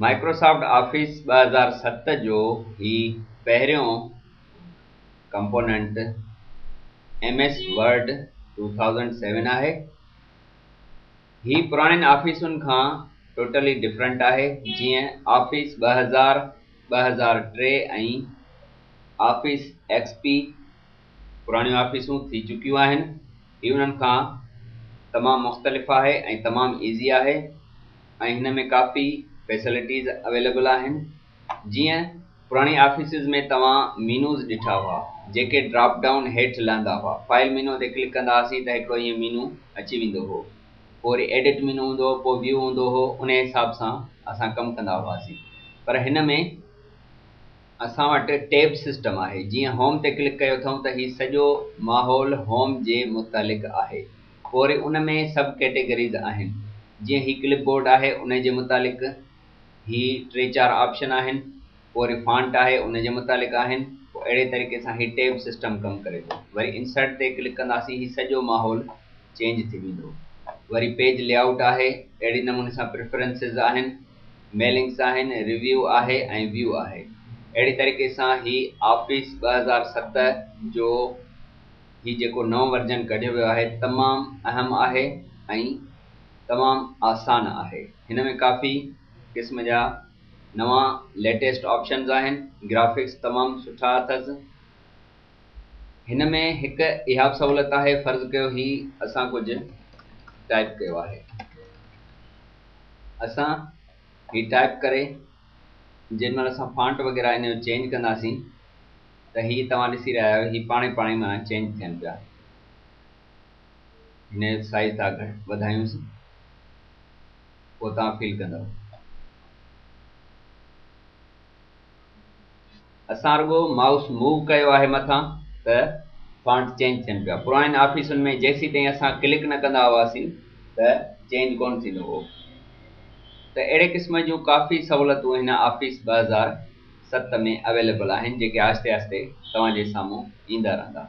Microsoft office 2007 جو هي پهريون component M S word 2007 آهي. هي پراڻين آفيسن کان ٽوٽلي ڊفرنٽ آهي، جيئن آفيس 2000، 2003 ۽ آفيس ايڪس پي پراڻيون آفيسون ٿي چڪيون آهن. هي انهن کان تمام مختلف آهي ۽ تمام ايزي آهي ۽ هن ۾ ڪافي فيسلٽيز اويليبل آهن. جيئن پراڻي آفيسز ۾ توهان مينوز ڏٺا هئا جيڪي ڊراپ ڊائون هيٺ لهندا هئا. فائل مينو تي ڪلڪ ڪندا هئاسين ته هڪڙو ائين مينو اچي ويندو هو. پوء وري ايڊٽ مينو هوندو هو پوء ويو هوندو هو انهي حساب سان اسان ڪم ڪندا هئاسين. پر هن ۾ اسان وٽ ٽيب سسٽم آهي. جيئن هوم تي ڪلڪ ڪيو اٿئون ته هي سڄو ماحول هوم جي متعلق آهي. پوء وري ان ۾ سب ڪيٽيگريز آهن. جيئن هي ڪلپ بورڊ آهي ان جي متعلق هي ٽي چار آپشن آهن. پوء وري فانٽ آهي ان جي متعلق آهن. پوء اهڙي طريقي سان هي ٽيب سسٽم ڪم ڪري ٿو. وري انسرٽ تي ڪلڪ ڪنداسين هي سڄو ماحول چينج ٿي ويندو. وري پيج لي آئوٽ آهي اهڙي نموني سان پريفرنسز آهن. ميلنگس آهن، ريويو آهي ۽ ويو آهي. اهڙي طريقي سان هي آفيس 2007 جو هي جيڪو نئون ورجن ڪڍيو ويو آهي تمام اهم آهي ۽ تمام آسان آهي. هن ۾ ڪافي قسم جا نوان ليٽيسٽ آپشنز آهن، گرافڪس تمام سٺا اٿس. هن ۾ هڪ اها به سهولت آهي فرض ڪيو هي اسان ڪجهه ٽائيپ ڪيو آهي. اسان هي ٽائيپ ڪري جنهن مهل اسان فانٽ وغيره ان جو چينج ڪنداسين ته هي توهان ڏسي رهيا آهيو هي پاڻي پاڻي معنيٰ چينج ٿين پيا. هن جو سائز ٿا گهٽ وڌايونس پوء توهان فيل ڪندؤ. اسان رڳو مائوس موو ڪيو آهي مٿان ته فانٽ چينج ٿين پيا. پراڻين آفيسن ۾ جيسيتائين اسان ڪلڪ نه ڪندا هئاسين ته چينج ڪونه ٿيندو هو. ته اهڙي قسم جون ڪافي سهولتون هن آفيس 2007 ۾ اويليبل آهن جيڪي آهستي آهستي توهان جي سامهون ايندا رهندا.